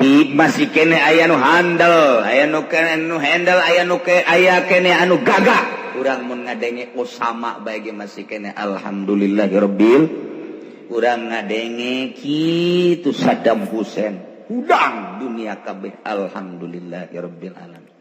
Tapi masih kene aya nu handel, aya nu kene nu handle, aya nu ke aya kene anu gagah. Urang mun ngadenge Osama bae ge masih kene alhamdulillahirabbil. Urang ngadenge kitu Saddam Hussein, hudang dunia kabeh alhamdulillahirabbil alamin.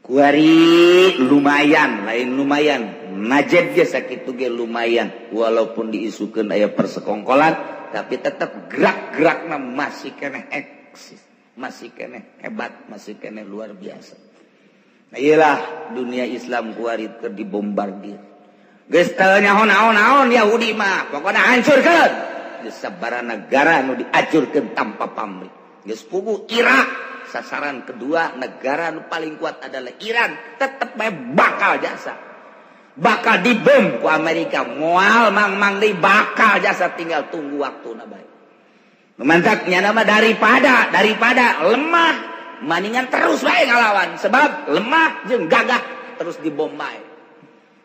Kuari lumayan, lain lumayan. Najed ge sakitu ge lumayan, walaupun diisukeun aya persekongkolan, tapi tetap gerak-gerakna masih keneh eksis, masih keneh hebat, masih keneh luar biasa. Nah, iyalah dunia Islam kuari keur dibombardir. Geus teu nyaho naon-naon Yahudi mah, pokona hancurkeun. Geus sabaraha negara nu diacurkeun tanpa pamrih. Geus puguh Irak, sasaran kedua negara nu paling kuat adalah Iran, tetep bae bakal jasa. Bakal dibom ku Amerika, moal mang-mang deui bakal jasa, tinggal tunggu waktuna bae. Mantaknya nama daripada lemah maningan terus bae ngalawan, sebab lemah jeung gagah terus dibom bae.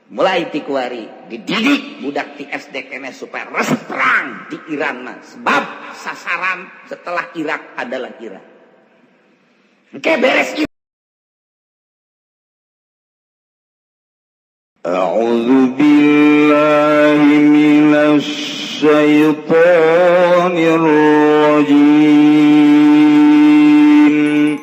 Mulai ti kuari dididik budak ti SD keneh supaya resep perang di Iran mah, sebab sasaran setelah Irak adalah Iran. Oke, beres. A'udzu billahi minasy syaithanir rajim.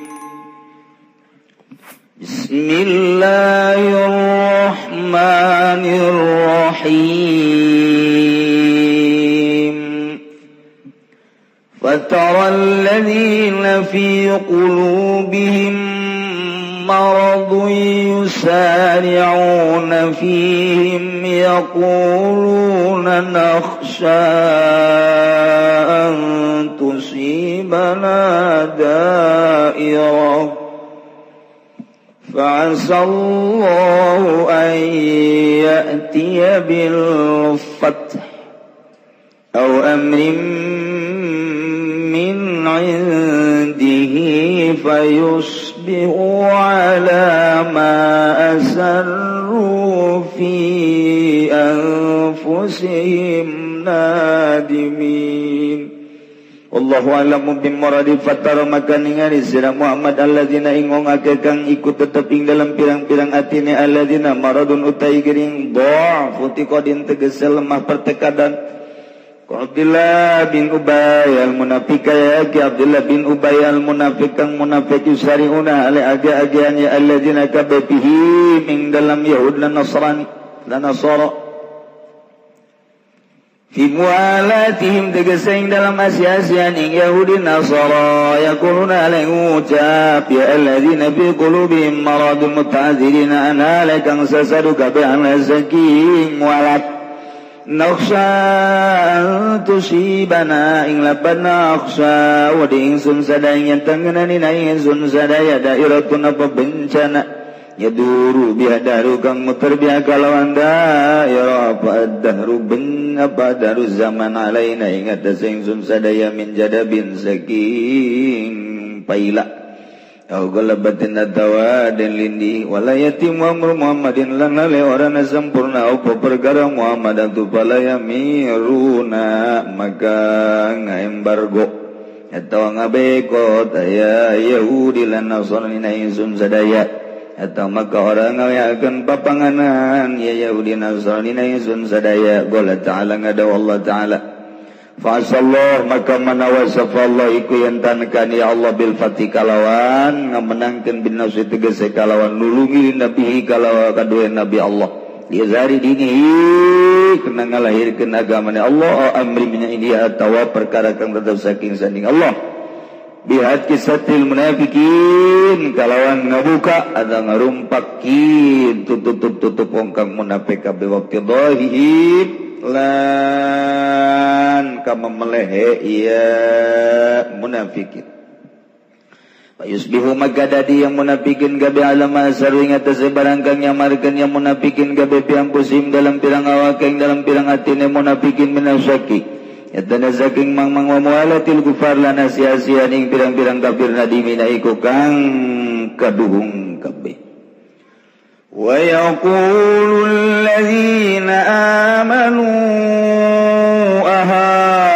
Bismillahirrahmanirrahim. Fatara alladhina fi qulubihim مرض يسارعون فيهم يقولون نخشى أن تصيبنا دائرة فعسى الله أن يأتي بالفتح أو أمر من عنده فيصبحوا على ما أسروا في أنفسهم نادمين. Wallahu a'lamu bimuradi. Fatara maka ningali sira Muhammad alladzina ing wong akeh kang iku tetep ing dalam pirang-pirang atine alladzina maradun utai gering dha'fu tiqadin tegese lemah pertekadan. Abdullah bin Ubay al-Munafiq ya ki Abdullah bin Ubay al-Munafiq kang munafik yusariuna ale age-agean ya alladzina kabihi ing dalam Yahud lan Nasrani lan Nasara fi mualatihim tegese ing dalam asi-asian ing Yahudi Nasara yaquluna ale ngucap ya alladzina fi qulubihim maradun muta'adzirina ana kang sasadu kabeh ana saking mualat nakhsha tusibana ing lapan nakhsha wa di ingsun sadaya yen tengenani na ingsun sadaya dairatun apa bencana yaduru biha daru kang muter biha kalawan dairah apa dahru ben apa daru zaman alaina ing atas ingsun sadaya min jadabin saking paila au galabatin atawa dan lindi wala yatim amru Muhammadin lan lale orana sempurna apa perkara Muhammad atu pala yamiruna maka ngaembargo atau ngabekot aya Yahudi lan Nasrani na ingsun sadaya atau maka orang ngaweakeun papanganan ya Yahudi Nasrani na ingsun sadaya. Qala ta'ala ngadaw Allah ta'ala Fa'asallah maka manawa safallah iku yen tankan ya Allah bil fatih kalawan ngamenangkeun bin nafsi tegese kalawan nulungi nabihi kalawan kadue nabi Allah lizari dinihi kena ngalahirkeun agamane Allah amri min ini atawa perkara kang tetep saking sanding Allah bihat kisatil munafikin kalawan ngabuka atau ngarumpak kitu tutup-tutup wong kang munafik kabeh waqtidahihim lan kama melehe iya munafikin. Fa yusbihu maka dadi yang munafikin gabe alam asaru ing atase barang kang nyamarkeun yang munafikin gabe piampusim dalam pirang awak ing dalam pirang atine munafikin minasyaki yatana saking mang-mang wa mualatil kufar lan sia-sia ing pirang-pirang kafir nadimina iku kang kaduhung kabeh. Wa yaqulu alladzina amanu ahaula'i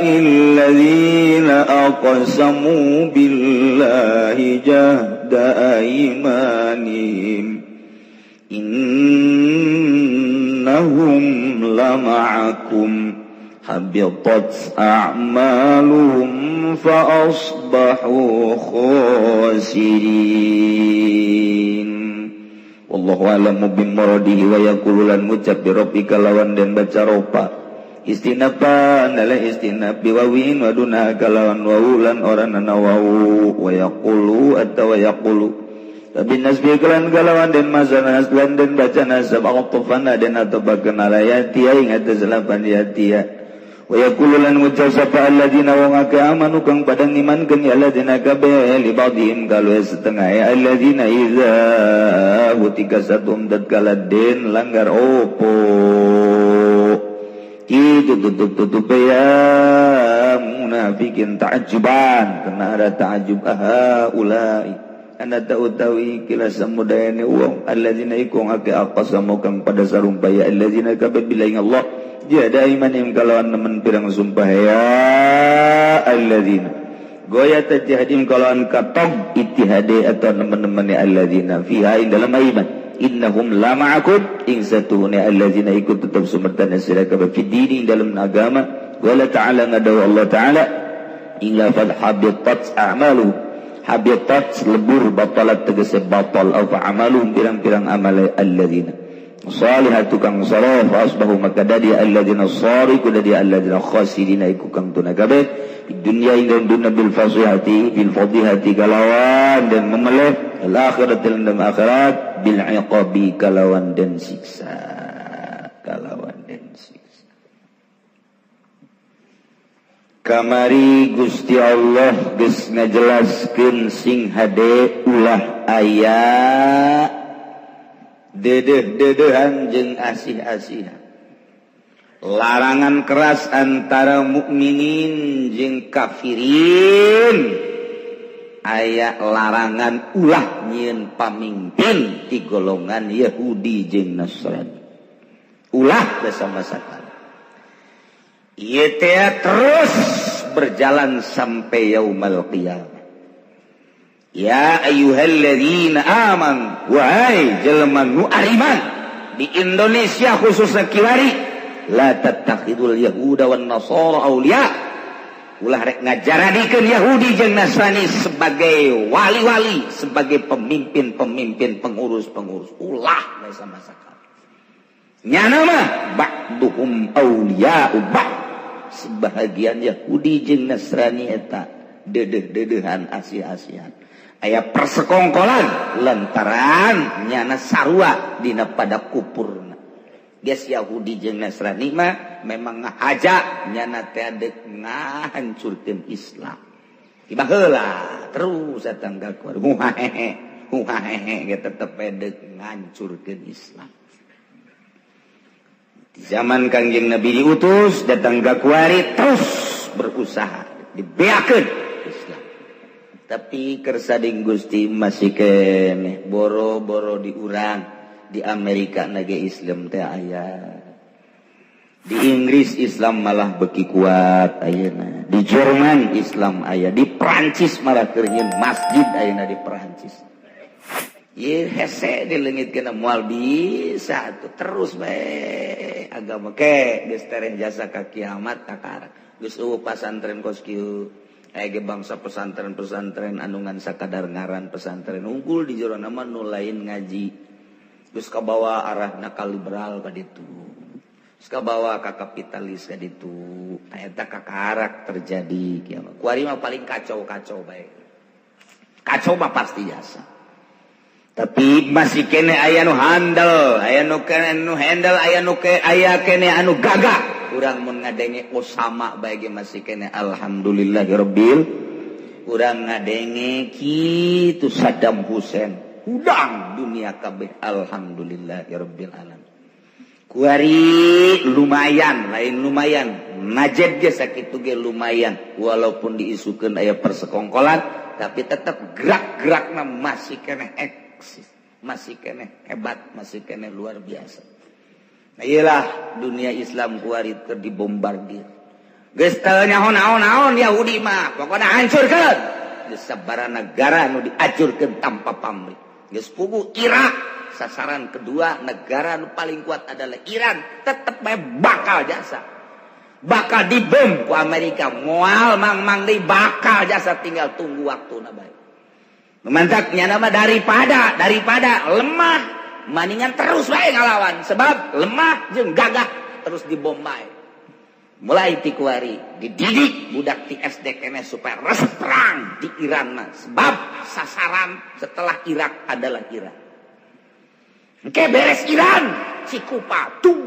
alladzina aqsamu billahi jahda aymanihim innahum lama'akum habitat a'maluhum fa asbahu khasirin. Wallahu a'lamu bimuradihi wa yaqulu lan ngucap bi rabbika lawan den baca ropa istinapan ala istinab biwawin wa duna kalawan wawulan oran ana wawu wa yaqulu atawa yaqulu tapi nasbi kelan kalawan den mazana aslan den baca nasab aqtafana den atabakeun ala yatia ing atas lapan yatia wa yaqulu lan ngucap sapa alladzina wa ngake amanu kang padang imankeun ya alladzina kabeh li ba'dihim kalu setengah ya alladzina iza hutika satum tatkala den langgar opo itu tutup-tutup ya munafikin ta'ajuban kena ada ta'ajub aha ulai anda ta'utawi kila samudayani uang alladzina iku ngake aqsamu kang pada sarumpaya alladzina kabeh billahi Allah jada imanim kalawan nemen pirang sumpah ya alladzina goya tajhadim kalawan katog ittihade atau nemen-nemene alladzina fiha ing dalam iman innahum la ma'akum ing satuhune alladzina ikut tetap sumertana sira kabeh fi dini dalam agama wala ta'ala ngadaw Allah ta'ala ing lafaz habitat a'malu habitat lebur batalat tegese batal au amaluhum pirang-pirang amale alladzina salihatu kang saleh fa asbahu maka dadi alladzina sariku dadi alladzina khasirina iku kang tuna kabeh di dunya ing dalam dunya bil fasihati bil fadihati kalawan dan memeleh al akhirat dalam akhirat bil iqabi kalawan dan siksa kalawan dan siksa. Kamari Gusti Allah geus ngajelaskeun sing hade ulah aya dedeh-dedehan jeung asih-asihan larangan keras antara mukminin jeung kafirin aya larangan ulah nyieun pamimpin ti golongan Yahudi jeung Nasrani ulah bersama sakali ieu teh terus berjalan sampai yaumal qiyamah. Ya ayyuhalladzina amanu wahai jelema nu ariman di Indonesia khususnya kiwari la tattakhidul yahuda wan nasara auliya ulah rek ngajaradikeun Yahudi jeung Nasrani sebagai wali-wali sebagai pemimpin-pemimpin pengurus-pengurus ulah bae sama sakali nyana mah ba'duhum auliya'u ba'd sebahagian Yahudi jeung Nasrani eta dedeh-dedehan asih-asihan aya persekongkolan lantaran nyana sarua dina pada kupurna geus Yahudi jeung Nasrani mah memang ngahaja nyana teh deuk ngahancurkeun Islam tiba heula terus datang ka kuar huhahehe huhahehe ge tetep deuk ngahancurkeun Islam. Di zaman Kangjeng Nabi diutus datang ka kuari terus berusaha dibeakeun Islam. Tapi kersading Gusti masih keneh boro-boro diurang di Amerika nage Islam teh aya. Di Inggris Islam malah beki kuat ayeuna. Di Jerman Islam aya, di Prancis malah keur nyieun masjid ayeuna di Prancis. Ye hese dileungitkeun moal bisa atuh terus bae agama ke geus tereh jasa ka kiamat kakara. Geus eueuh pasantren kos kieu. Aya bangsa pesantren-pesantren anu ngan sakadar ngaran pesantren unggul di jero nama nu lain ngaji geus kabawa arahna ka liberal ka ditu geus kabawa ka kapitalis ka ditu eta kakarak terjadi kiamat kuari mah paling kacau-kacau bae kacau mah pasti jasa tapi masih kene aya nu handal aya nu kene nu handle aya nu ke aya kene anu gagah urang mun ngadenge Osama bae ge masih kene alhamdulillahirabbil urang ngadenge kitu Saddam Hussein hudang dunia kabeh alhamdulillahirabbil alamin kuari lumayan lain lumayan najed ge sakitu ge lumayan walaupun diisukeun aya persekongkolan tapi tetap gerak-gerakna masih keneh eksis masih keneh hebat masih keneh luar biasa. Nah, iyalah dunia Islam kuari keur dibombardir. Geus teu nyaho naon-naon Yahudi mah, pokona hancurkeun. Geus sabaraha negara nu dihancurkeun tanpa pamrih. Geus puguh Irak, sasaran kedua negara nu paling kuat adalah Iran, tetep bae bakal jasa. Bakal dibom ku Amerika, moal mang-mang deui bakal jasa, tinggal tunggu waktuna bae. Mantaknya nama daripada lemah maningan terus bae ngalawan, sebab lemah jeung gagah terus dibom bae. Mulai ti kuari dididik budak ti SD keneh supaya resep perang di Iran mah, sebab sasaran setelah Irak adalah Iran. Oke, beres Iran, Cikupa tuh.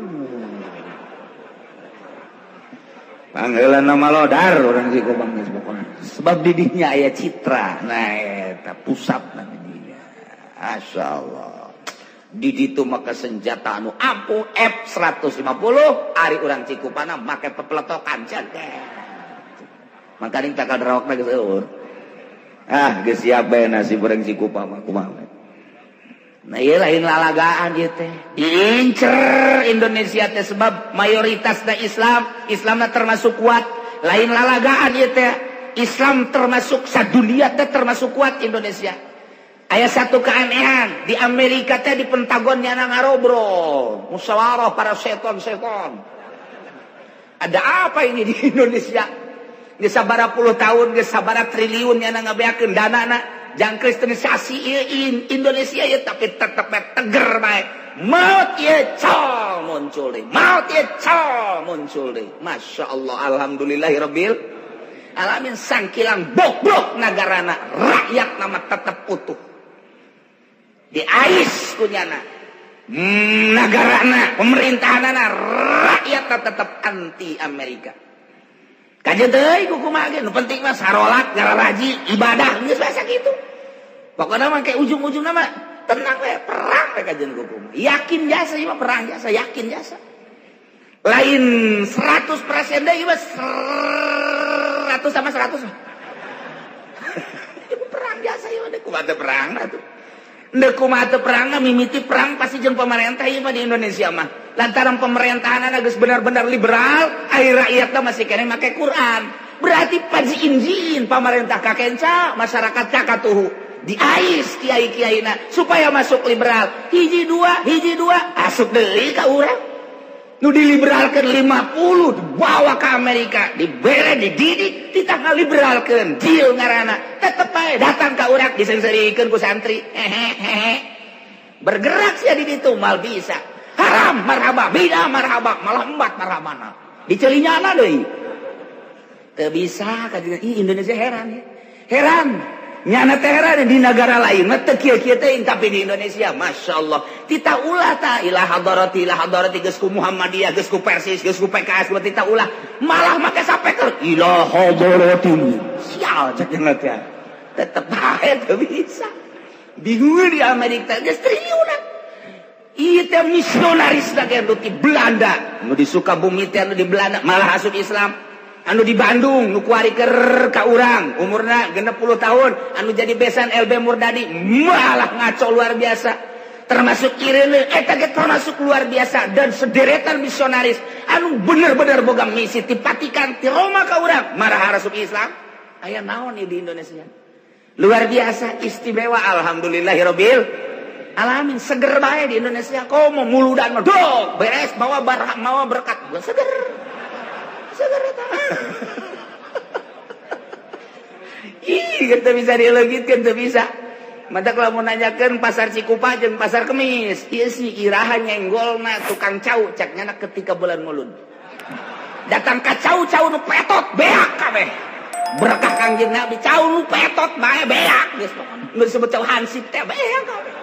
Panggilan nama lodar orang Cikupa geus pokona. Sebab didihnya aya citra. Nah eta pusat didinya. Masyaallah. Di ditu maka senjata anu ampuh F150 ari urang Cikupana make pepeletokan cek. Makaning takal rawakna geus eueuh. Ah, geus siap bae nasib urang Cikupa mah kumaha. Nah ieu lain lalagaan ieu teh. Diincer Indonesia teh sebab mayoritasna Islam, Islamna termasuk kuat. Lain lalagaan ieu teh. Islam termasuk sadunia teh termasuk kuat Indonesia. Aya satu keanehan di Amerika teh di Pentagon nyana ngarobrol, musyawarah para seton-seton. Ada apa ini di Indonesia? Geus sabaraha puluh tahun, geus sabaraha triliun nyana ngabeakeun danana jang kristenisasi ieu Indonesia ieu, tapi tetep bae teger bae. Maut ieu col muncul deui. Maut ieu col muncul deui. Masya Allah, alhamdulillahirabbil alamin, sangkilang bobrok nagarana, rakyat nama tetep utuh. Diais kunyana nagarana, pemerintahanana, rakyat tetep anti Amerika. Kajeun deui ku kumaha ge, nu penting mah sarolat, ngararaji, ibadah, geus biasa kitu. Pokona mah kayak ujung-ujungna mah tenang we, perang we kajeun ku kumaha. Yakin jasa ieu mah, perang jasa, yakin jasa. Lain 100% deui mah 100 sama 100. Ieu perang jasa ieu mah, kumaha teh perang atuh. Ndek kumaha teu perang mimiti perang pasti jeung pemerintah ieu mah di Indonesia mah. Lantaran pemerintahanna geus benar-benar liberal, ari rakyatna masih keneh make Quran. Berarti pajiin-jiin pamarentah kakenca, masyarakat kakatuhu. Diais kiai-kiaina supaya masuk liberal. Hiji dua, asup deui ka urang. Nu diliberalkeun 50 dibawa ke Amerika, dibere, dididik, titah ngaliberalkeun, deal ngaranna. Tetep bae datang ka urang diseungseurikeun ku santri. Hehehe. Bergerak sia di ditu mal bisa. Haram marhaba, bida marhaba, malah embat marhabana. Dicelinyana deui. Teu bisa kajian. Ih, Indonesia heran ya. Heran. Nyana teh heran di negara lain mah teu kieu-kieu teh, tapi di Indonesia masyaallah. Tita ulah ta ila hadarati geus ku Muhammadiyah, geus ku Persis, geus ku PKS, ku tita ulah. Malah make sapeker ila hadarati. Sial cek nya teh. Tetep bae teu bisa. Bingung di Amerika geus triliunan. Ieu teh misionaris lagi anu di Belanda, nu di Sukabumi teh anu di Belanda malah asup Islam. Anu di Bandung nu kuari keur ka urang umurna 60 tahun anu jadi besan LB Murdadi malah ngaco luar biasa. Termasuk Irene eta ge termasuk luar biasa dan sederetan misionaris anu bener-bener boga misi ti Vatikan ti Roma ka urang marah asup Islam. Aya naon ieu di Indonesia? Luar biasa istimewa, alhamdulillahirabbil alamin, seger bae di Indonesia. Komo muludan mah dok beres mawa barah mawa berkat seger. Seger eta. Ih, teu bisa dileungitkeun, teu bisa. Mantak lamun nanyakeun pasar Cikupa jeung pasar Kemis, ieu si iraha nyenggolna tukang cau cak nyana ketika bulan Mulud. Datang ka cau-cau nu petot beak kabeh. Berkah Kangjeng Nabi cau nu petot bae beak geus pokona. Nu disebut cau hansip teh beak kabeh.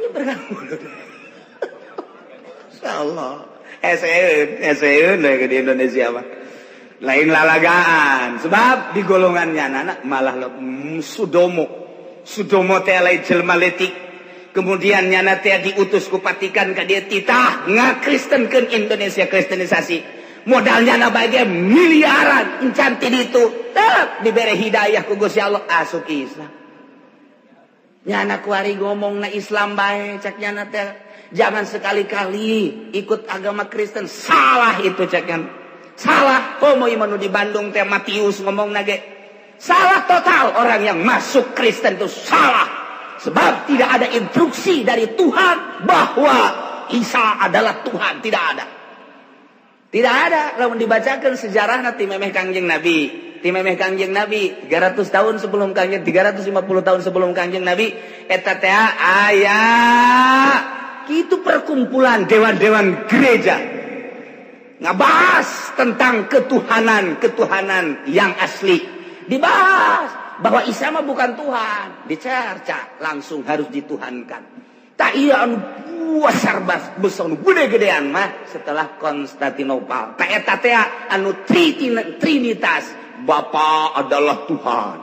Ieu berkah Mulud. Insyaallah. Eseun di Indonesia mah. Lain lalagaan, sebab di golongannya anak malah Sudomo. Sudomo teh lain jelema leutik. Kemudian nyana teh diutus ku Vatikan ka dieu titah ngakristenkeun Indonesia, kristenisasi. Modalnya na bae miliaran encan ti ditu. Tetep dibere hidayah ku Gusti Allah asup Islam. Nyana kuari ngomongna Islam bae cak nyana teh. Jangan sekali-kali ikut agama Kristen, salah itu cak nyana. Salah komo ieu nu di Bandung teh Matius ngomong nage. Salah total orang yang masuk Kristen itu salah. Sebab tidak ada instruksi dari Tuhan bahwa Isa adalah Tuhan, tidak ada. Tidak ada. Lamun dibacakan sejarah nanti memeh Kangjeng Nabi. Ti memeh Kangjeng Nabi 300 tahun sebelum Kangjeng, 350 tahun sebelum Kangjeng Nabi eta teh aya kitu perkumpulan dewan-dewan gereja ngabahas tentang ketuhanan-ketuhanan yang asli. Dibahas bahwa Isa mah bukan Tuhan, dicerca langsung harus dituhankan. Tak iya anu besar besar nu gede-gedean mah setelah Konstantinopel. Tak eta teh anu trinitas, Bapa adalah Tuhan,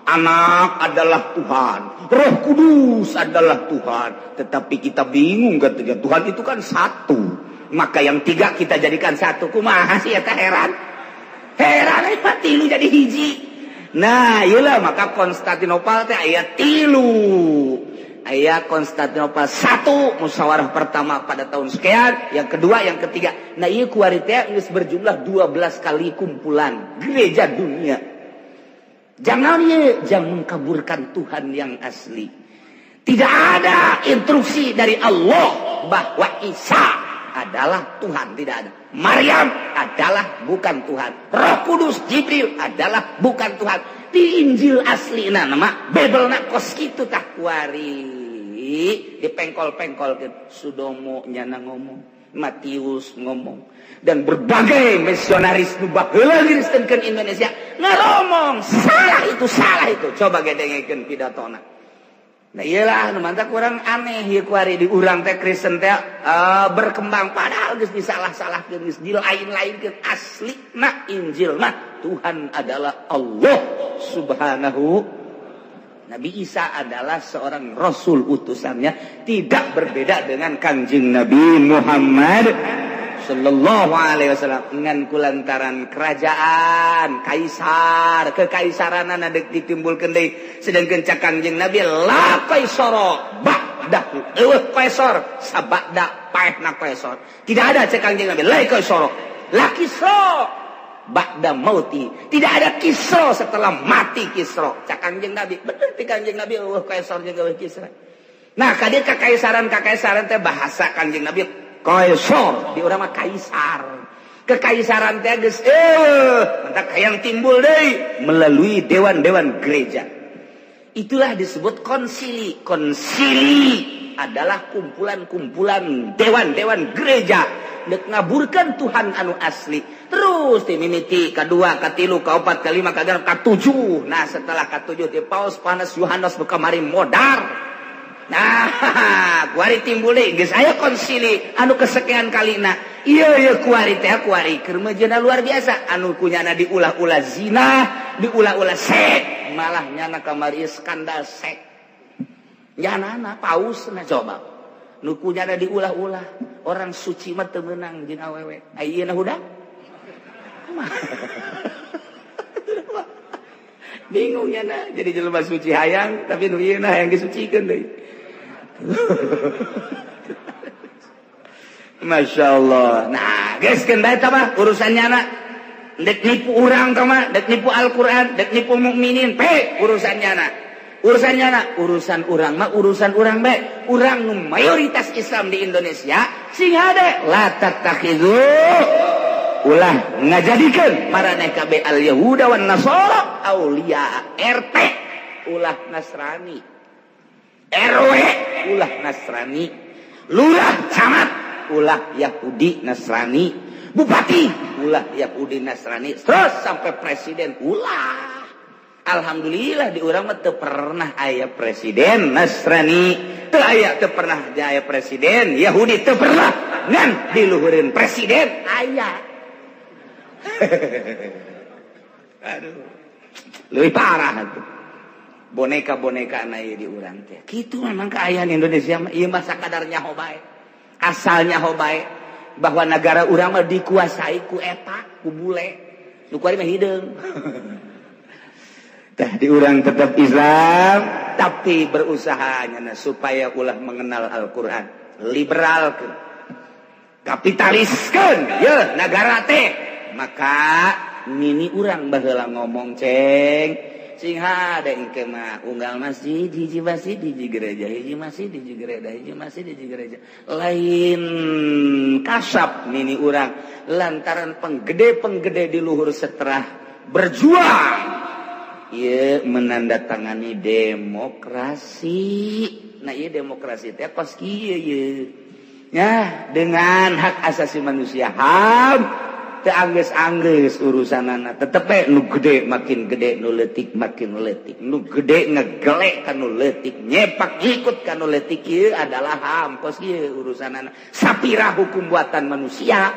Anak adalah Tuhan, Roh Kudus adalah Tuhan. Tetapi kita bingung ketika Tuhan itu kan satu. Maka yang tiga kita jadikan satu. Kumaha sih eta heran. Heran eta tilu jadi hiji. Nah, iyalah maka Konstantinopel teh aya tilu. Aya Konstantinopel satu musyawarah pertama pada tahun sekian, yang kedua, yang ketiga. Nah, ieu kuari teh geus berjumlah 12 kali kumpulan gereja dunia. Jangan ieu, jangan mengkaburkan Tuhan yang asli. Tidak ada instruksi dari Allah bahwa Isa adalah Tuhan, tidak ada. Maryam adalah bukan Tuhan. Roh Kudus Jibril adalah bukan Tuhan. Di Injil asli nah nama Bible na kos kitu tah kuari dipengkol-pengkol ke Sudomo nyana ngomong, Matius ngomong, dan berbagai misionaris nu baheula ngristenkeun Indonesia ngaromong salah itu, salah itu. Coba gedengekeun pidatona. Nah iyalah nu mantap kurang aneh ieu kuari di urang teh Kristen teh berkembang padahal geus disalah-salahkeun, geus dilain-lainkeun. Asli na Injil mah Tuhan adalah Allah Subhanahu. Nabi Isa adalah seorang rasul utusannya, tidak berbeda dengan Kanjeng Nabi Muhammad sallallahu alaihi wasallam. Ngan kulantaran kerajaan kaisar, kekaisaranana deuk ditimbulkeun deui, sedangkeun cak Kangjeng Nabi la kaisara ba'dahu, eueuh kaisar sabada paehna kaisar. Tidak ada cak Kangjeng Nabi la kaisara, la kisra ba'da mauti, tidak ada Kisra setelah mati Kisra. Cak Kangjeng Nabi bener ti Kangjeng Nabi eueuh kaisar jeung eueuh Kisra. Nah ka dieu kakaisaran teh bahasa Kangjeng Nabi kaisar, di urang mah kaisar. Kekaisaran teh geus mantak hayang timbul deui melalui dewan-dewan gereja. Itulah disebut konsili. Konsili adalah kumpulan-kumpulan dewan-dewan gereja dek ngaburkan Tuhan anu asli. Terus dimimiti kedua, katilu, kaopat, kalima, kagenep, katujuh. Nah setelah katujuh di Paus Panas Yohanes nu kamari modar. Nah, kuari timbul deui geus aya konsili anu kesekian kalina. Ieu ieu kuari teh kuari keur meujeuhna luar biasa anu kunyana diulah-ulah zina, diulah-ulah sek, malah nyana kamari skandal sek. Nyanana pausna coba. Nu kunyana diulah-ulah, orang suci mah teu meunang jeung awewe. Ayeuna huda? Kumaha? Bingung nyana jadi jelema suci hayang tapi nu ieu hayang disucikeun deui. Masya Allah. Nah, geus keun bae tah mah urusannya na. Dek nipu urang tah mah, dek nipu Al-Qur'an, dek nipu mukminin, pe urusannya na. Urusannya na, urusan urang mah urusan urang bae. Urang nu mayoritas Islam di Indonesia sing hade la tattakhidhu ulah ngajadikeun maraneh kabeh al Yahuda wan Nasara auliya. RT ulah Nasrani, RW ulah Nasrani, lurah camat ulah Yahudi Nasrani, bupati ulah Yahudi Nasrani, terus sampai presiden ulah. Alhamdulillah di urang mah teu pernah aya presiden Nasrani, teu aya, teu pernah aya presiden Yahudi, teu pernah ngan diluhureun presiden aya. Aduh, leuwih parah tuh. Boneka-boneka na ieu di urang teh. Kitu memang kaayaan Indonesia mah ieu mah sakadar nyaho bae. Asal nyaho bae bahwa negara urang mah dikuasai ku eta, ku bule. Nu kuari mah hideung. Tah di urang tetap Islam tapi berusaha nyana supaya ulah mengenal Al-Qur'an. Liberalkeun. Kapitaliskeun ye nagara teh. Maka nini urang baheula ngomong ceng sing hade engke mah unggal masjid hiji masjid hiji gereja hiji masjid hiji gereja hiji masjid hiji gereja lain kasap nini urang lantaran penggede-penggede di luhur setelah berjuang ieu menandatangani demokrasi. Nah ieu demokrasi teh kos kieu ieu ya dengan hak asasi manusia HAM teu anggeus-anggeus urusanana tetep we nu gede makin gede nu leutik makin leutik nu gede ngegelek ka nu leutik nyepak ikut ka nu leutik ieu adalah HAM kos kieu urusanana sapira hukum buatan manusia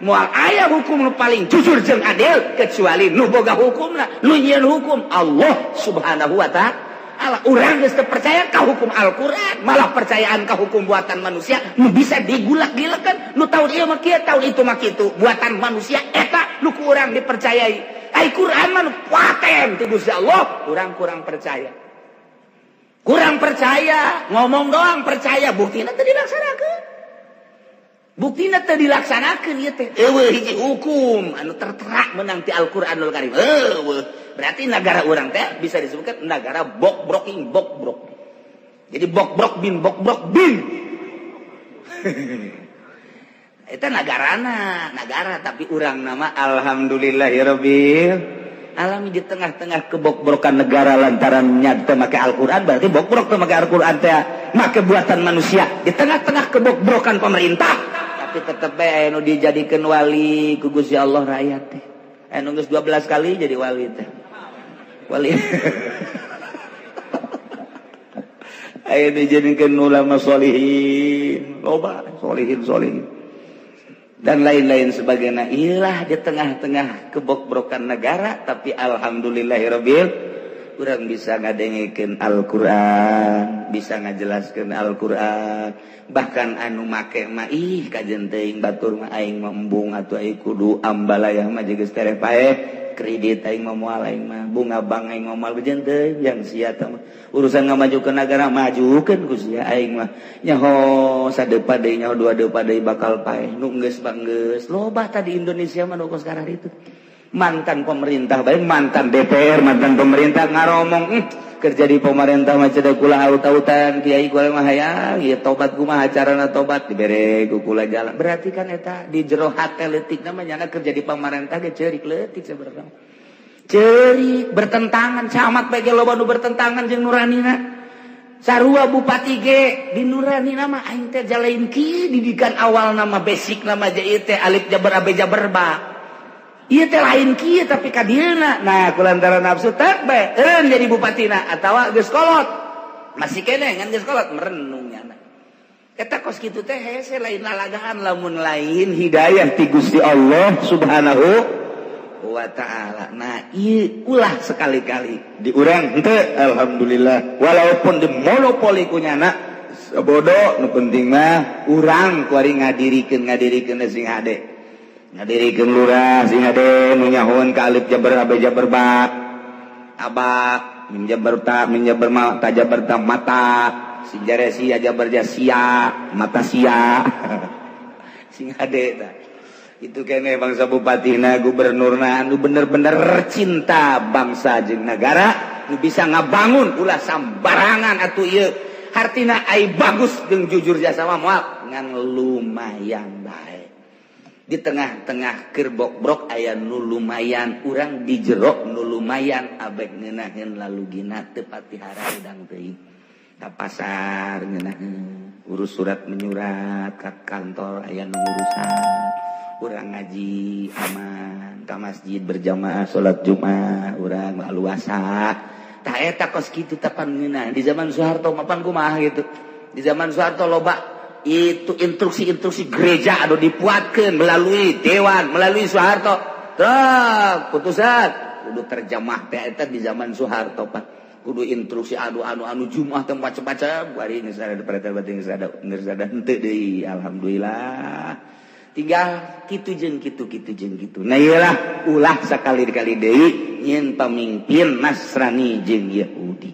moal aya hukum nu paling jujur jeung adil kecuali nu boga hukumna nu nyieun hukum Allah Subhanahu wa ta'ala. Urang geus teu percaya ka hukum Al-Qur'an malah percayaan ka hukum buatan manusia nu bisa digulak-gilekeun nu tahun ieu mah kieu tahun itu mah kitu buatan manusia eta nu ku urang dipercayai. Ai Qur'an mah nu paten ti Gusti Allah urang kurang percaya. Kurang percaya ngomong doang percaya buktina teu dilaksanakeun. Buktina teu dilaksanakeun ieu teh eueuh hiji hukum anu tertera menang ti Al-Qur'anul Karim. Eueuh berarti negara urang teh bisa disebutkan negara bokbroking bokbrok. Jadi bokbrok bin bokbrok bin. Eta nagarana, nagara tapi urang nama alhamdulillahirabbil alamin di tengah-tengah kebokbrokan negara lantaran nya teu make Al-Qur'an berarti bokbrok teu make Al-Qur'an teh make buatan manusia di tengah-tengah kebokbrokan pemerintah tapi tetep bae anu dijadikeun wali ku Gusti Allah rakyat teh. Anu geus 12 kali jadi wali teh. Wali. Aya dijadikeun ulama sholihin, loba sholihin sholihin. Dan lain-lain sebagainya. Iyalah di tengah-tengah kebokbrokan negara tapi alhamdulillahirabbil urang bisa ngadengekeun Al-Qur'an, bisa ngajelaskeun Al-Qur'an. Bahkan anu make mah ih kajen teuing batur mah aing mah embung atuh aing kudu ambalayah mah geus tereh paeh kredit aing mah moal aing mah bunga bank aing mah moal bejen teuing yang sia teh urusan ngamajukeun negara majukeun ku sia aing mah nyaho sadepa deui nyaho dua depa deui bakal paeh nu geus bang geus loba tadi Indonesia mah nu kos kararitu mantan pemerintah bae mantan DPR mantan pemerintah ngaromong kerja di pemerintah mah cedak kula aut-autan kiai kula mah hayang ieu tobat kumaha carana tobat dibere ku kula jalan berarti kan eta di jero hate leutik mah nyana kerja di pemerintah ge ceurik leutik sabarang ceurik bertentangan camat bae ge loba nu bertentangan jeung nuranina sarua bupati ge di nuranina mah aing teh jalain kieu didikan awal nama basic nama je teh alif jabar ab jabar ba ieu teh lain kieu tapi ka dieuna. Nah kulantaran nafsu teh bae eureun jadi bupatina atawa geus kolot masih keneh ngan geus kolot merenung nyana eta kos kitu teh hese lain lalagaan lamun lain hidayah ti Gusti Allah Subhanahu wa ta'ala. Nah ieu ulah sekali-kali di urang henteu alhamdulillah walaupun di monopoli ku nyana sabodo nu penting mah urang kuari ngadirikeun sing hade ngadirikeun lurah sing hade nu nyahoan ka alif jabar ab jabar ba aba mim jabar ta mim jabar ma ta jabar ta mata sing jare sia jabar ja sia mata sia sing hade ta itu kene bangsa bupatina gubernurna anu bener-bener cinta bangsa jeung negara nu bisa ngabangun ulah sambarangan atuh ieu hartina ai bagus jeung jujur jasa mah moal ngan lumayan bae. Di tengah-tengah kerbokbrok aya nu lumayan urang di jero nu lumayan abek ngeunaheun lalugina teu patihara udang teuing ka pasar ngeunaheun urus surat menyurat ka kantor aya nu ngurusan urang ngaji aman ka masjid berjamaah salat Jumat urang laluasa tah eta kos kitu tapan ngeunah di zaman Soeharto mapan kumaha gitu di zaman Soeharto loba itu instruksi-instruksi gereja anu dipuatkeun melalui dewan melalui Soeharto truk putusan kudu terjemah teh eta di zaman Soeharto pak kudu instruksi anu anu anu Jumat teh macam-macam bari geus ada perintah batin geus ada henteu deui alhamdulillah tinggal kitu jeung kitu kitu jeung kitu. Nah iyalah ulah sakali-kali deui nyieun pamimpin Nasrani jeung Yahudi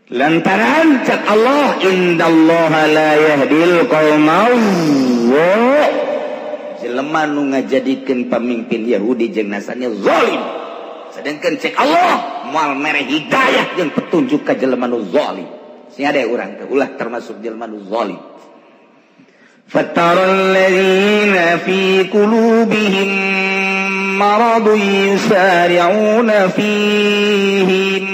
lantaran cak Allah indallaha la yahdil qaumal Jelema nu ngajadikeun pamimpin Yahudi jeung Nasrani zalim. Sedangkan cek Allah moal mere hidayah jeung petunjuk ka jelema nu zalim. Sing ada urang teh ulah termasuk jelema nu zalim. Fataral ladzina fi qulubihim maradun yusari'una fihim.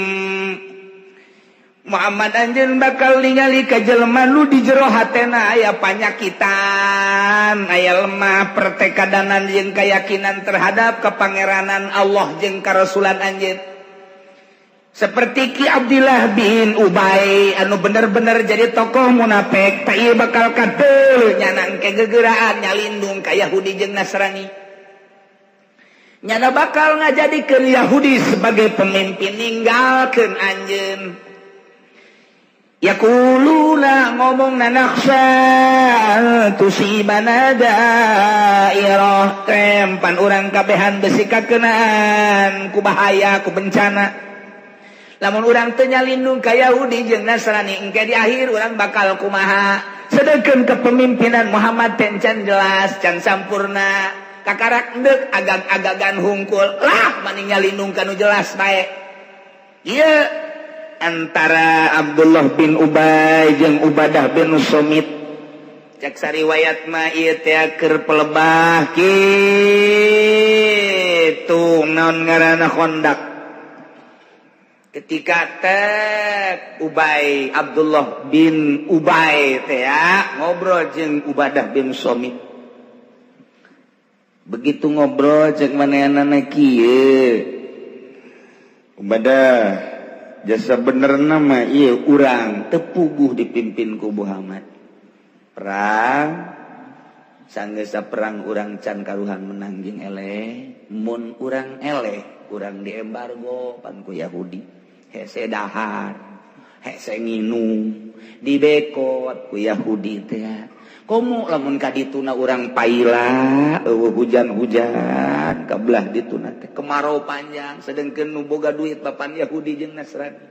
Muhammad anjeun bakal ningali ka jelema nu di jero hatena aya panyakitan, aya lemah pertekadanan jeung keyakinan terhadap kepangeranan Allah jeung karasulan anjeun. Seperti Ki Abdillah bin Ubay anu bener-bener jadi tokoh munafik, tah ieu bakal kadeul nyana engke gegeraan nyalindung ka Yahudi jeung Nasrani. Nyana bakal ngajadikeun Yahudi sebagai pemimpin ninggalkeun anjeun. Yaquluna ngomong nakhsha tusibana dairah, tempan urang kabehan besi kakenaan ku bahaya ku bencana. Lamun urang teu nyalindung ka Yahudi jeung Nasrani engke di akhir urang bakal kumaha. Sedengkeun kepemimpinan Muhammad teh can jelas, can sampurna, kakarak endek agag-agagan hungkul lah maning nyalindung ka nu jelas bae. Ieu antara Abdullah bin Ubay jeung Ubadah bin Somit. Cek sariwayat mah ieu teh keur pelebah kitu naon ngaranna Khandaq. Ketika teh Ubay Abdullah bin Ubay teh ngobrol jeung Ubadah bin Somit. Begitu ngobrol cek manehanana kieu. Ubadah jasa bener nama ieu urang tepuguh dipimpin ku Muhammad. Perang sanggeus perang urang can karuhan menang jeung eleh, mun urang eleh urang diembargo pan ku Yahudi. Hese dahar, hese nginum, dibekot ku Yahudi teh. Komo lamun ka dituna urang paila, eueuh hujan-hujan kabelah dituna teh kemarau panjang, sedengkeun nu boga duit papan Yahudi jeung Nasrani.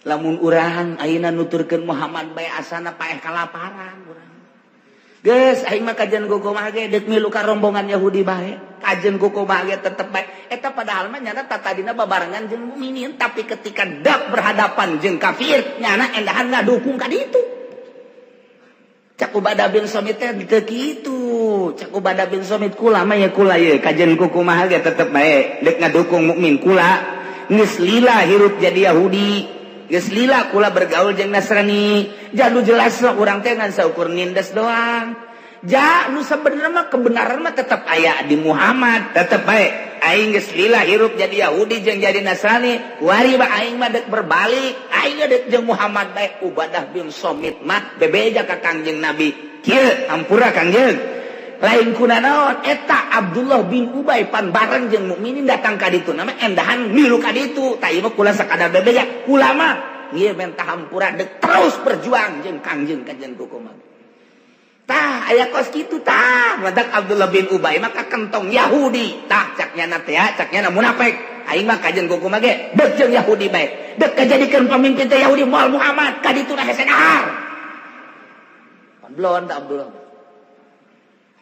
Lamun urang ayeuna nuturkeun Muhammad bae asana paeh kalaparan urang. Geus aing mah kajen kumaha ge deuk milu ka rombongan Yahudi bae, kajen kumaha ge tetep bae. Eta padahal mah nyana tatadina babarengan jeung mukminin, tapi ketika dak berhadapan jeung kafir nyana endahan ngadukung ka ditu. Cak Ubadah bin Somit teh teu kitu. Cak Ubadah bin Somit kula mah ya kula ye kajen kumaha ge tetep bae deuk ngadukung mukmin kula. Geus lila hirup jadi Yahudi, geus lila kula bergaul jeung Nasrani. Jadu jelas lah urang teh ngan saukur nindes doang. Ja nu sabenerna mah kebenaran mah tetep aya di Muhammad, tetep bae. Aing geus lila hirup jadi Yahudi jeung jadi Nasrani, kuari mah aing mah deuk berbalik, aing deuk jeung Muhammad bae. Ubadah bin Somit mah bebeja ka Kangjeng Nabi. Kieu hampura Kangjeng. Lain kuna naon eta Abdullah bin Ubay pan bareng jeung mukminin datang ka ditu nama endahan milu ka ditu. Tah ieu mah kula sakadar bebeja, kula mah ieu menta hampura deuk terus berjuang jeung Kangjeng kajen kumaha. Tah aya kos kitu tah badak Abdullah bin Ubay mah ka kentong Yahudi. Tah cak nyana teh cak nyana munafik. Aing mah kajen kumaha ge deuk jeung Yahudi bae. Deuk kajadikeun pamimpin teh Yahudi moal Muhammad ka dituna hese dahar. Belon da Abdullah.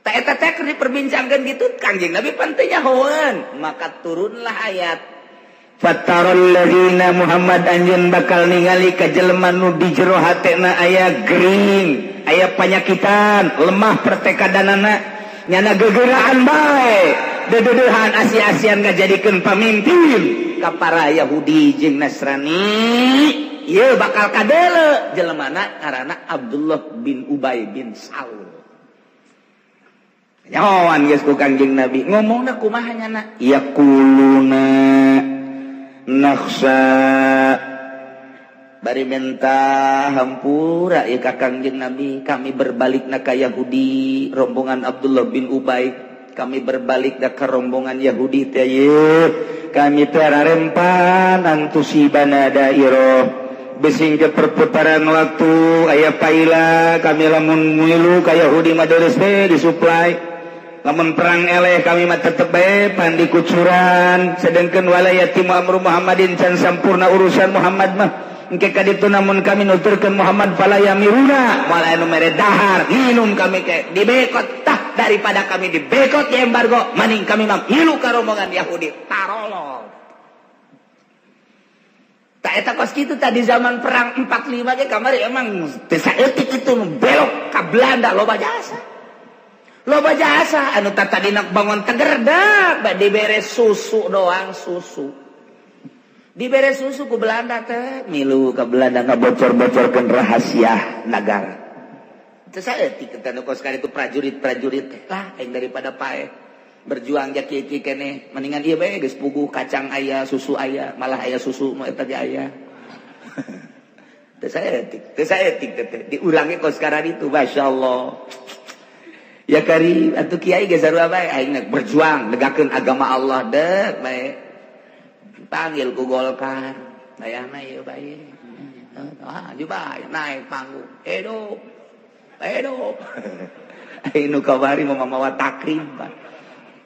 Tah eta teh keur diperbincangkeun kitu Kangjeng Nabi pan teu nyahoeun. Maka turunlah ayat Fataral ladzina Muhammad anjeun bakal ningali ka jelema nu di jero hatena aya gering, aya panyakitan, lemah pertekadanana, nyana gegeraan bae, deudeuhan asi-asian ngajadikeun pamimpin ka para Yahudi jeung Nasrani. Ieu bakal kadeuleu jelemana karana Abdullah bin Ubay bin Salul. Nyahoan geus ku Kangjeng Nabi ngomongna kumaha nyana? Yaquluna nakhsha bari menta hampura ieu ka Kangjeng Nabi, kami berbalik na ka Yahudi rombongan Abdullah bin Ubay, kami berbalik na ka rombongan Yahudi teh ieu kami teh rarempan antusibana dairah besing ke perputaran waktu aya paila kami lamun milu ka Yahudi mah deres we disuplai. Lamun perang eleh kami mah tetep bae pandi kucuran, sedangkan walayati amru Muhammadin can sampurna urusan Muhammad mah. Engke ka ditu namun kami nuturkeun Muhammad fala yamiruna moal anu mere dahar minum kami ke dibekot tah daripada kami dibekot di embargo maning kami mah milu ka rombongan Yahudi tarolol. Tak eta kos kitu tadi zaman perang 45 ge kamari emang teu saeutik itu belok ka Belanda loba jasa. Loba jasa anu tadina bangun teger dak dibere susu doang susu. Dibere susu ku Belanda teh milu ka Belanda ngabocor-bocorkeun rahasia negara. Teu saeutik eta nu kos kitu prajurit-prajurit teh lah aing daripada paeh berjuang ja kieu-kieu keneh mendingan ieu bae geus puguh kacang aya susu aya malah aya susu mah eta ge aya. Teu saeutik teh diulangi kos sekarang itu masyaallah. Ya kari atuh kiai geus sarua bae aing berjuang negakeun agama Allah deuk bae. Panggil ku Golkar dayana ieu bae. Ah bae naik panggung hidup hidup. Aing nu kamari mamawa takrim Pak.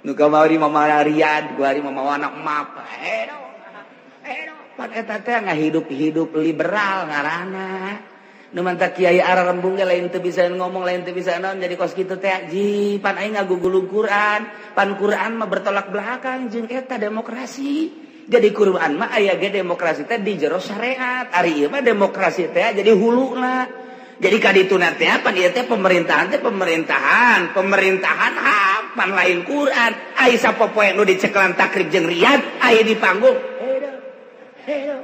Nu kamari mamawa Riyad, kuari mamawa anak map. Hidup hidup pan eta teh ngahidup-hidup liberal ngaranna. Nu mantak kiai ararembung ge lain teu bisa ngomong lain teu bisa naon jadi kos kitu teh ji pan aing ngagugulung Quran, pan Quran mah bertolak belakang jeung eta demokrasi. Jadi Quran mah aya ge demokrasi teh di jero syariat, ari ieu mah demokrasi teh jadi huluna. Jadi kadituna teh pan ieu teh pemerintahan teh pemerintahan, pemerintahan ham pan lain Quran. Ai sapopoe nu dicekelan takrib jeung Riyad aya di panggung. Hidup hidup.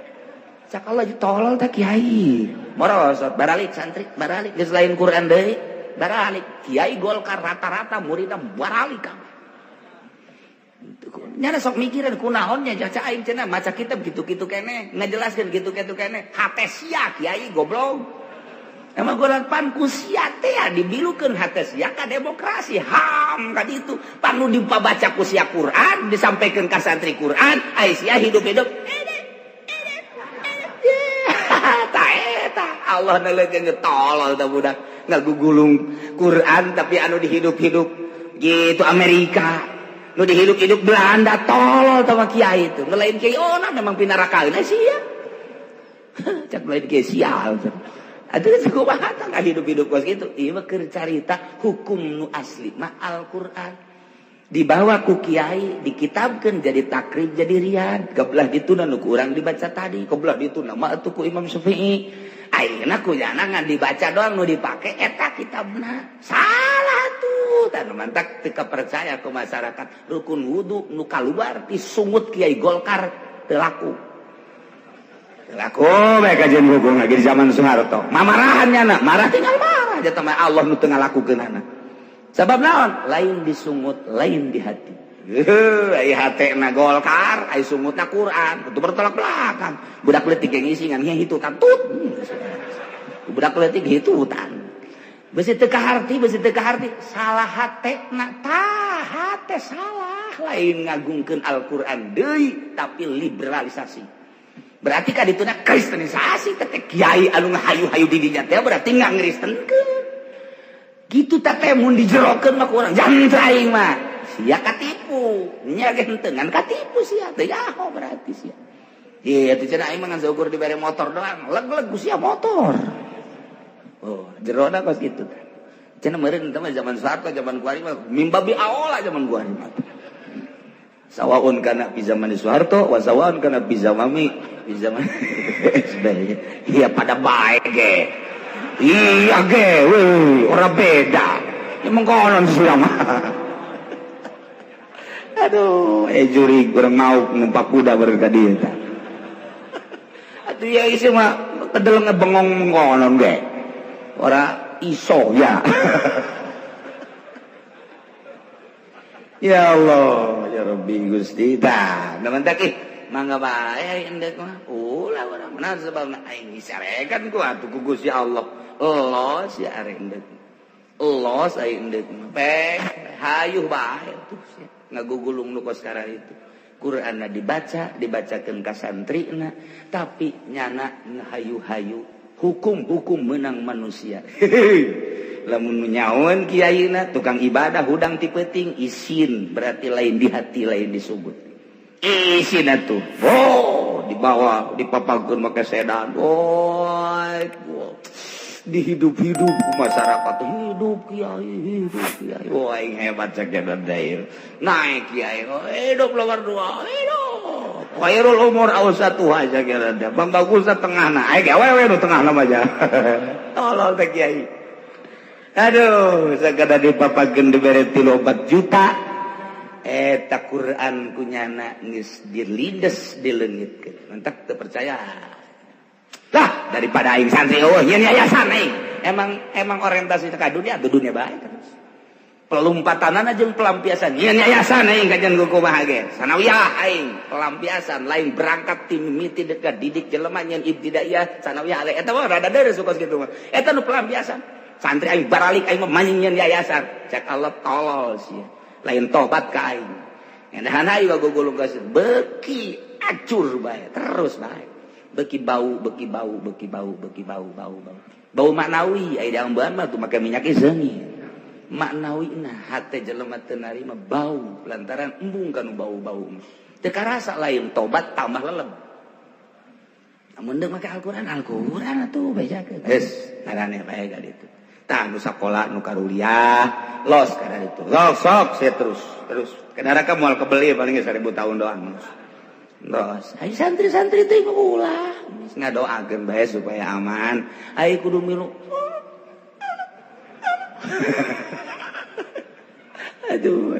Sakala tolol teh kiai. Morosot baralik santri baralik geus lain Quran deui baralik kiai Golkar rata-rata muridna baralik kabeh. Nyana sok mikiran kunaon nya caca aing cenah maca kitab kitu-kitu keneh ngajelaskeun kitu-kitu keneh hate sia kiai goblok. Emang golan pan ku sia teh dibilukeun hate sia ka demokrasi ham ka ditu pan nu dipabaca ku sia Quran disampaikan ka santri Quran ai sia hidup-hidup Allah nelekeun tolol tah budak ngagugulung Quran tapi anu dihidup-hidup gitu Amerika nu dihidup-hidup Belanda tolol tah mah kiai itu nu lain kiai ona memang pinarakaeun sia cak lain kiai sial atuh geus kumaha tah ngahidup-hidup kos kitu ieu mah keur carita hukum nu asli mah Al-Qur'an dibawa ku kiai dikitabkeun jadi takrib jadi Riyad kebelah dituna nu ku urang dibaca tadi kebelah dituna mah atuh ku Imam Syafi'i ayeuna ku jana ngan dibaca doang nu dipake eta kitabna salah tuh tah mantak teu kapercaya ku masyarakat rukun wudu nu kaluar disungut kiai Golkar teu laku teu laku bae kajian hukum lagi di zaman Soeharto mamarahan nyana marah tinggal marah jatuh mah Allah nu teu ngalakukeunana sabab naon lain disungut lain di hati. Ai hatena Golkar ai sungutna Quran itu bertolak belakang budak leutik yang ngisi ngan hitutan tut budak leutik hitutan besi teu kaharti besi teu kaharti salah hatena tah hate salah lain ngagungkeun Al-Qur'an deui tapi liberalisasi berarti ka dituna kristenisasi teh kiai anu ngahayu-hayu di dinya teh berarti ngangristenkeun gitu teh mun dijerokeun mah ku urang jantra aing mah sia katipu nya ge henteu ngan katipu sia teh yaho berarti sia ieu teh cenah aing mah ngan saukur dibere motor doang leg-leg ku sia motor oh jerona kos kitu teh cenah meureun teh mah zaman Soeharto zaman kuari mah mimbabi aola zaman kuari mah sawaun kana fi zaman Soeharto wa sawaun kana fi zamami fi zaman SBY iya pada bae ge iya ge weh ora beda ya mengkonon sia mah. Aduh, juri kurang mau numpak kuda berka dia tah. Atuh ya isi mah kedel ngebengong ngonon ge. Ora iso ya. Ya Allah, ya Rabbi Gusti. Tah, mantak ih mangga bae endek mah. Ulah urang nah sebabna aing disarekan ku atuh ku Gusti Allah. Los ya arek endek. Los aing endek mah. Pek hayuh bae tuh sia. Ngagugulung nu kos sekarang itu. Qur'anna dibaca, dibacakeun ka santrina, tapi nyana ngahayu-hayu hukum-hukum menang manusia. Lamun nyaon kiaina tukang ibadah hudang ti peuting isin berarti lain di hati lain di sugut. Isin atuh. Oh, Dibawa dipapakeun make sedan. Oh, dihidup-hidup ku masyarakat, hidup kiai, hidup kiai. Wah, aing hebat cek dair. Naik kiai, oh, hidup nomor dua, hidup. Khairul umur awsatuha cek da. Pambagusna tengahna. Aing awewe nu tengahna mah aja. Tolol teh kiai. Aduh, sakada dipapakeun dibere 3 juta. Eta Quran kunyana geus dilindes dileungitkeun. Mantak teu percaya. Lah, daripada aing santri eueuh nyeun yayasan aing. Emang emang orientasi ka dunia atau dunia bae terus. Pelompatanana jeung pelampiasan. Nyeun yayasan aing kajian kumaha ge. Sanawiyah aing pelampiasan lain berangkat ti mimiti dekat didik jelema nyeun ibtidaiyah sanawiyah eta mah rada deureuh kos kitu mah. Eta nu pelampiasan. Santri aing baralik aing mah manying nyeun yayasan. Cek Allah tolol sia. Lain tobat ka aing. Enahan aing gugulung ka beuki acur bae terus bae. Beki bau, beki bau, beki bau, beki bau, bau, bau. Bau maknawi, aya diambean mah tuh make minyak seungit. Maknawi nah hate jelema teu narima bau lantaran embung kanu bau-bau. Teu karasa lain tobat tambah leleb. Namun deuk make Al-Qur'an, Al-Qur'an atuh bejakeun. Geus, ngaraneh bae ka ditu. Tah nu sakola nu karuliah, los kana ditu. Sok sok saya terus, terus. Ke neraka moal kebeli paling 1000 tahun doang. Los, ai santri-santri teh ulah ngadoakeun bae supaya aman. Ai kudu milu. Aduh,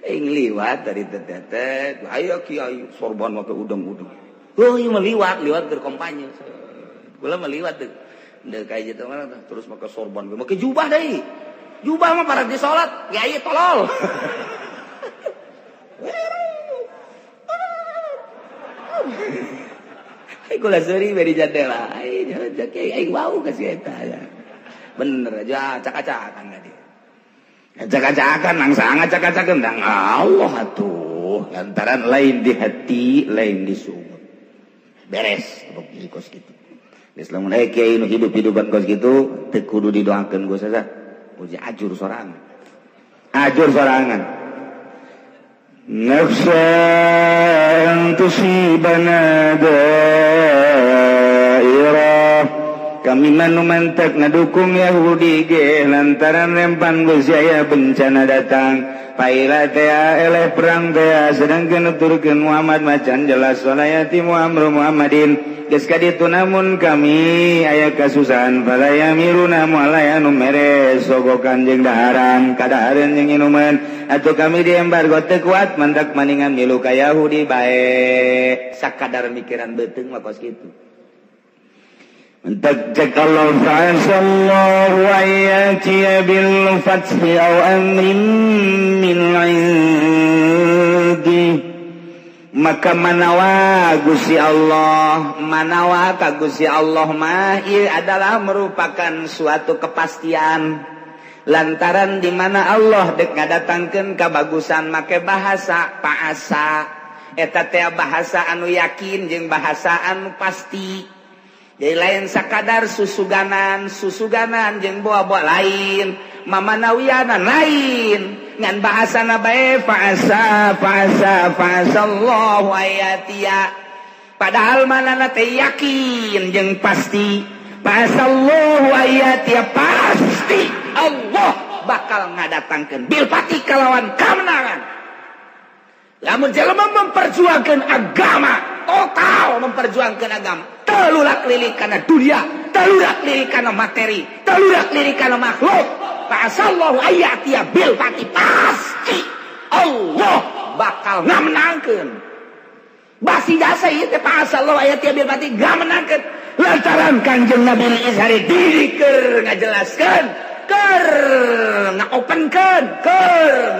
aing liwat dari teteh, ayo kiai sorban make udang-udang. Oh, ieu mah liwat, liwat keur kampanye. Kula mah liwat deuk. Deuk kayak gitu mah terus make sorban, make jubah deui. Jubah mah para di salat, kiai tolol. Aing kula seuri bari jadela. Aing kiai aing wau ka si eta. Bener aja acak-acakan tadi. Acak-acakan langsung acak-acakan dang Allah atuh. Lantaran lain di hati, lain di sumur. Beres pokoknya kos kitu. Geus lamun aya kiai nu hidup-hidupan kos kitu teu kudu didoakeun geus saja. Uji ajur sorangan. Ajur sorangan. Nafsa an tusibana dairah. Kami manu mantek ngadukung Yahudi ge lantaran rempan geus aya bencana datang. Paila tea eleh perang tea sedangkeun nuturkeun Muhammad macan jelas walayati Muhammad Muhammadin. Geus kaditu namun kami aya kasusahan fala yamiruna mualaya nu mere sogokan jeung daharan kadahareun jeung inuman atuh kami di embargo teu kuat mantak maningan milu ka Yahudi bae sakadar mikiran beuteung mah kos kitu. Mentak cek Allah fa'asallahu ayatiya bil fathi aw amrin min indi. Maka manawa Gusti Allah, manawa ka Gusti Allah mah ieu adalah merupakan suatu kepastian. Lantaran di mana Allah dek ngadatangkeun kabagusan make bahasa paasa. Eta teh bahasa anu yakin jeung bahasa anu pasti. Jadi lain sakadar susuganan, susuganan jeung boa-boa lain, mamanawiana lain. Ngan bahasana bae fa'asa fa'asa fa'asallahu ayatia. Padahal manana teh yakin jeung pasti. Fa'asallahu ayatia pasti Allah bakal ngadatangkeun bil pati kalawan kamenangan. Lamun jelema memperjuangkeun agama, total memperjuangkeun agama, telulak lilik kana dunia, telulak lilik kana materi, telulak lilik kana makhluk. Fa'asallahu ayatia bil pati pasti Allah bakal ngamenangkeun. Basi jasa ieu teh fa'asallahu ayatia bil pati ngamenangkeun. Lantaran Kanjeng Nabi Ishari diri keur ngajelaskeun, keur ngaopenkeun, keur